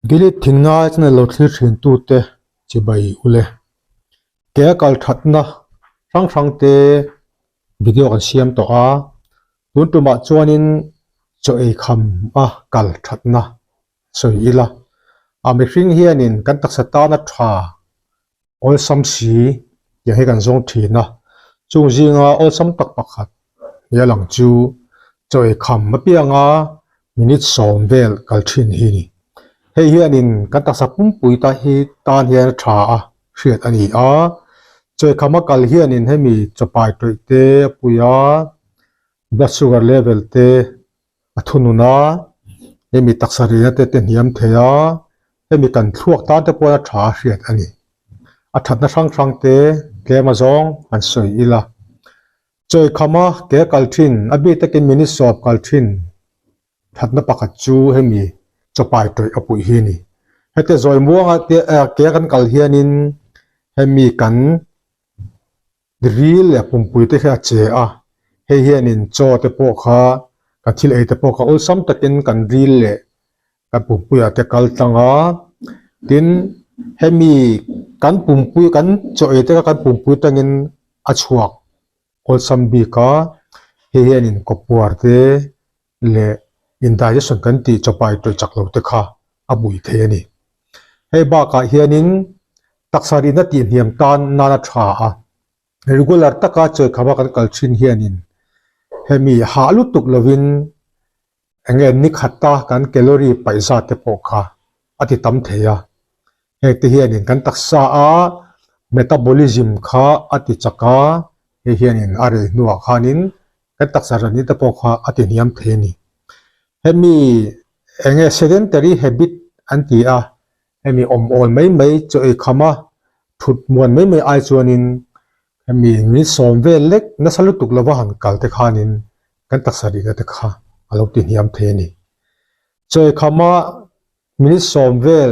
Gilead thingngai channel lo thlir thin tute chibai ule. Ke a kal thatna hrang hrang te video kan siam tawh a, tun tumah chuanin chaw ei kham a kal thatna sawi ila. A mihring hianin kan taksa tana tha awlsam si tiang hi kan zawng thin a, chung zinga awlsam tak pakhat nia lang chu chaw ei kham apianga minute sawm vel kal thin hi a ni. Hei hianin kan taksa pumpui ta hi tan hian a tha a hriat a ni a, chaw ei kham a kal hianin hemi chawpai tawih te a pui a, blood sugar level te a thunun a, hemi taksa rihna te te hniam thei a, hemi kan thluak tan te pawh a tha a hriat a ni. A thatna hrang hrang te tlem azawng an sawi ila. Chawi khama ke kal thin, a bik takin minute sawp kal thin thatna pakhat chu hemi chawpai tawih a puih hi a ni. Hete zawi muanga te ke kan kal hianin hemi kan Ril leh pumpui te khi a che a, hei hianin chaw te pawh kha kan thil ei te pawh kha awlsam takin kan ril leh kan pumpuiah te kal tlang a, tin hemi kan pumpui kan chaw ei te kha kan pumpui tangin a chhuak awlsam bik a, hei hianin kawpuar te leh indigestion kan tih chawpai tawih chak lo te kha a bui thei a ni. Hei bakah hianin taksa rihna tihhniam tan nana tha a, regular taka chawikhama kan kal thin hianin hemi hah lutuk lovin enge ni khata kan calorie paih zat te pawh kha a ti tam thei a. Heng te hianin kan taksa a metabolism kha a ti chak a, hei hianin a rei hnuah khanin kan taksa rani te pawh kha a ti hniam thei a ni. Hemi enge sedentary habit an ti a, hemi awm awl mai mai chaw ei kham a, thut muan mai mai ai chuanin hemi minute sawm vel lek nasa lutuk lova han kal te khanin kan taksa rihna te kha a lo ti hniam thei a ni. Chaw ei kham a Minute sawm vel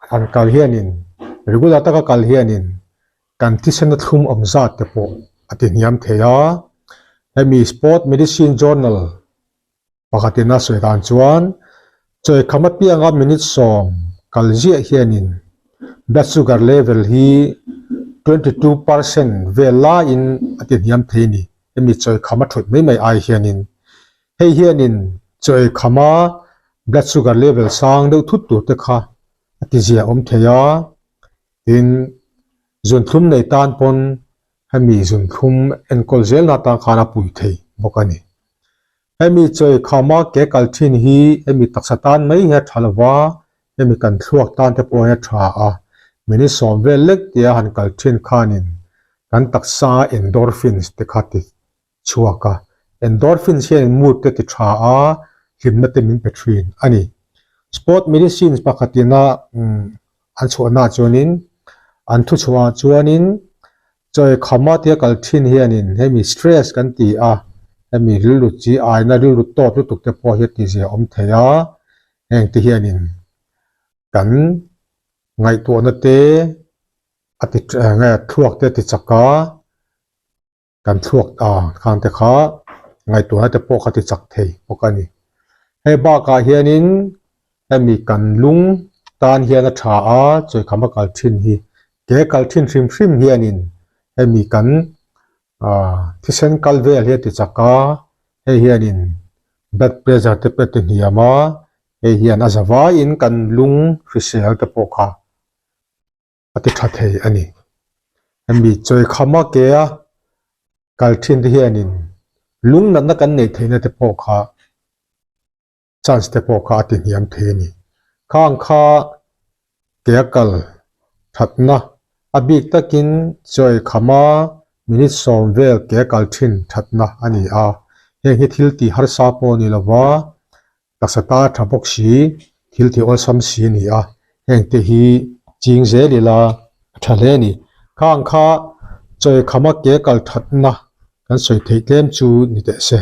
han kal hianin, regular taka kal hianin kan thisena thlum awm zat te pawh a ti hniam thei a. Hemi Sport Medicine Journal pakhatin a sawi dan chuan chawikham apianga minute sawm kal ziah hianin blood sugar level hi 22% vel laiin a ti hniam thei a ni. Hemi chawikham a thut mai mai ai hianin Hei hianin chaw ei khama blood sugar level sang deuh thut tur te kha a ti zia awm thei a, tin zunthlum nei tan pawn hemi zunthlum enkawl zelna atan khan a pui thei bawk a ni. Hemi chaw ei khama ke kal thin hi hemi taksa tan mai hi a tha lova, hemi kan thluak tan te pawh hi a tha a, minute sawm vel lek tia han kal thin khanin kan taksa endorphins te kha ti chhuak a, endorphins hian mood te ti tha a, hlimna te min pe thin a ni. Sport medicines pakhatina an chhuahna ah chuanin an thu chhuah ah chuanin chawi khama tia kal thin hianin hemi stress kan ti a, hemi rilru chi aina rilru tawt lutuk te pawh hi a tizia awm thei a, heng te hianin kan ngaihtuahna te a ti thluak te a ti chak a. Kan thluak ta khan te kha ngaihtuahna te pawh kha ti chak thei bawk a ni. Hei bakah hianin hemi kan lung tan hian a tha a, chawikham a kal thin hi ke kal thin hrim hrim hianin hemi kan ah thisen kal vel hi a ti chak a, hei hianin blood pressure te pawh a ti hniam a, hei hian a zavaiin kan lung hrisel te pawh kha a ti tha thei a ni. Hemi chawikhama ke a kal thin te hianin lung natna kan neih theihna te pawh kha chance te pawh kha a ti hniam thei a ni. Khang kha ke a kal thatna a bik takin chawikhama minute sawm vel ke a kal thin thatna a ni a, heng hi thil tih harsa pawh a ni lova Taksa ta tha bawk si, thil tih awlsam si a ni a, heng te hi ching zel ila a tha hle a ni. Khang kha chawi khama ke kal thatna kan sawi theih tlem chu ni teh se.